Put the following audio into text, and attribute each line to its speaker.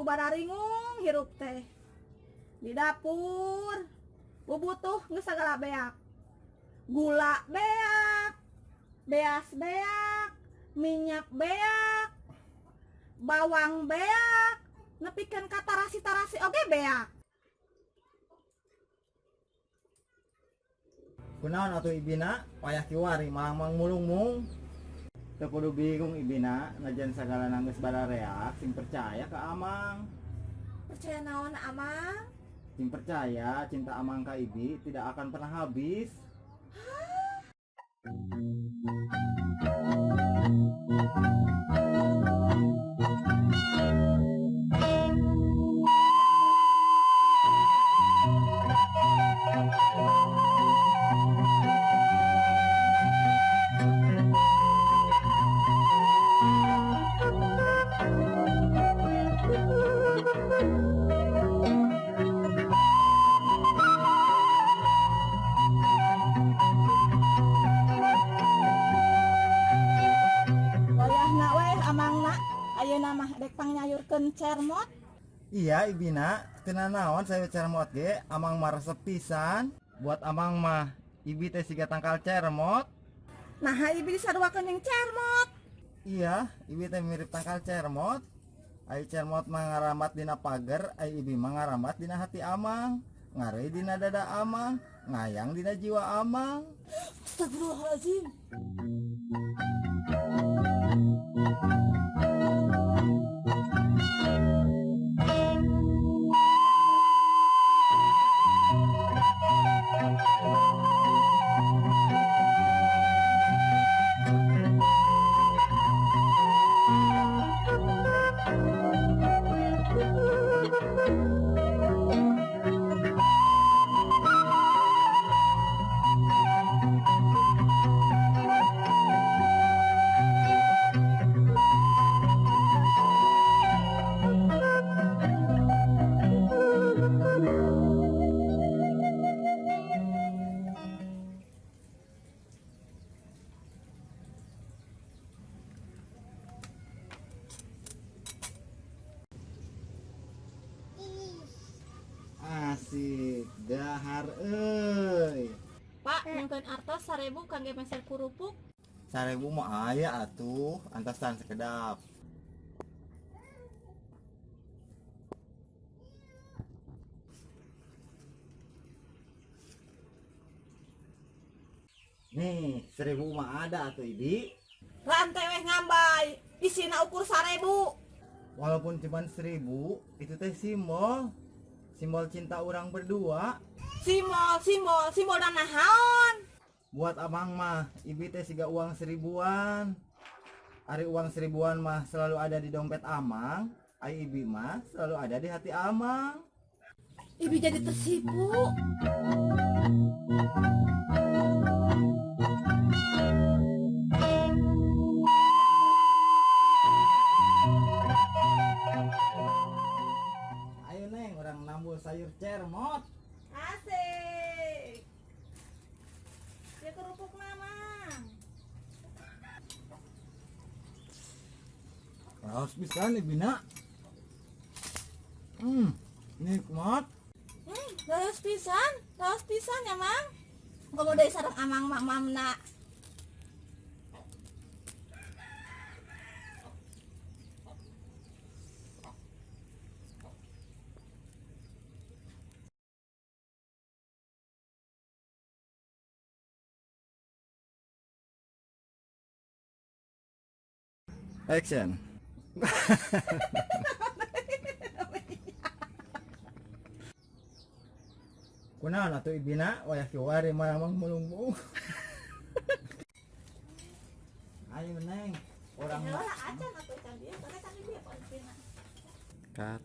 Speaker 1: Bararingung hirup teh. Di dapur bubutuh geus sagala beak. Gula beak, beas beak, minyak beak, bawang beak, nepikeun ka tarasi-tarasi oge beak.
Speaker 2: Kunaon atuh Ibina, wayah kiwari malang mulung-mung. Teu kudu bingung Ibina, najan sagala geus barareak, sing percaya ke Amang.
Speaker 1: Percaya naon, Amang?
Speaker 2: Sing percaya cinta Amang ka Ibi tidak akan pernah habis.
Speaker 1: Wayahna weh Amangna, ayeuna mah dek pangnyayurkeun cermot.
Speaker 2: Iya Ibina, teu nanaon sayur cermot ge, Amang mah resep pisan. Buat Amang mah, Ibi teh siga tangkal cermot.
Speaker 1: Nah, Ibi disaruakeun jeung cermot.
Speaker 2: Iya, Ibi teh mirip tangkal cermot. Ai cermot mah ngarambat dina pager, ai Ibi mah ngarambat dina hati Amang. Ngareuy dina dada Amang, ngayang dina jiwa Amang.
Speaker 1: Astagfirullahaladzim.
Speaker 2: Asik, dahar euy.
Speaker 1: Pak, nyungkeun artos 1000 kangge meser kurupuk.
Speaker 2: 1000 mah aya atuh, antosan sekedap. Nih, 1000 mah ada atuh Ibi.
Speaker 1: Rantai weh ngambay, isina ukur 1000.
Speaker 2: Walaupun cuma 1000, itu teh simbol. Simbol cinta orang berdua.
Speaker 1: Simbol, simbol, simbol dan naon?
Speaker 2: Buat Abang mah, Ibi teh siga uang 1000-an. Ari uang 1000-an mah selalu ada di dompet Amang, ai Ibi mah selalu ada di hati Amang.
Speaker 1: Ibi jadi tersipu.
Speaker 2: Ayo Neng, orang nambul sayur cermot.
Speaker 1: Asik. Ya kerupuk Mamang.
Speaker 2: Harus bisa nih Bina. Nikmat.
Speaker 1: Raos pisan ya Mang. Komo deui sareng Amang mak mamna.
Speaker 2: Action. Kunaon atuh Ibina wayah kiwari maramang mulung-mulung. Ayo Neng, orang
Speaker 1: Heula acan atuh can dieu, kan dieu Ibina.
Speaker 2: Cut.